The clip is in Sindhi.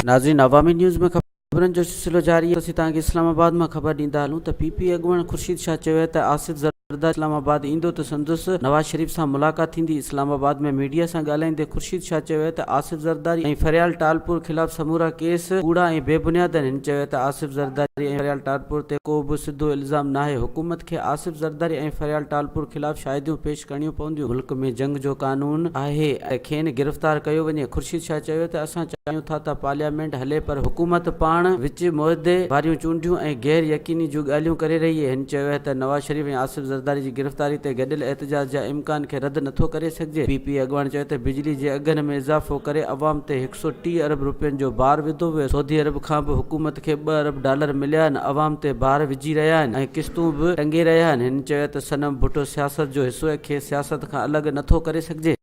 ناظرين عوامي نيوز ۾ خبرن جو سلسلو جاري آهي اسين توهان کي اسلام آباد مان خبر ڏيندا هلون ته پي پي اڳواڻ خورشيد شاهه چيو آهي ته آصف زرداري اسلام آباد ايندو ته سندس نواز شريف سان ملاقات ٿيندي اسلام آباد ۾ ميڊيا سان ڳالهائيندي خورشيد شاهه چيو آهي ته آصف زرداري ۽ فريال ٽالپور خلاف سمورا ڪيس ڪوڙا ۽ بي بنياد آهن هن چيو ته آصف زرداري ۽ فريال ٽالپور تي ڪو به سڌو الزام ناهي حڪومت کي آصف زرداري ۽ فريال ٽالپور خلاف شاهديون پيش ڪرڻيون پونديون، ملڪ ۾ جنگ جو قانون آهي ته کين گرفتار ڪيو وڃي، خورشيد شاهه چيو ته اسان چاهيون ٿا ته پارليامينٽ هلي پر حڪومت پاڻ وچ معاهدي واريون چونڊيون ۽ غير يقيني جون ڳالهيون ڪري رهي آهي، هن چيو ته نواز شريف ۽ آصف زرداري جي گرفتاري تي گڏيل احتجاج جا امڪان کي رد نٿو ڪري سگهجي، پي پي اڳواڻ چيو ته بجلي جي اگهن ۾ اضافو ڪري عوام تي 130 ارب رپين جو بار وڌو ويو، سعودي عرب کان به حڪومت کي ٻه ارب ڊالر مليا آهن، عوام تي بار وجهي رهيا آهن ۽ قسطون به ٽنگي رهيا آهن، هن چيو ته صنم ڀٽو سياست جو حصو آهي، کيس سياست کان الڳ نٿو ڪري سگهجي.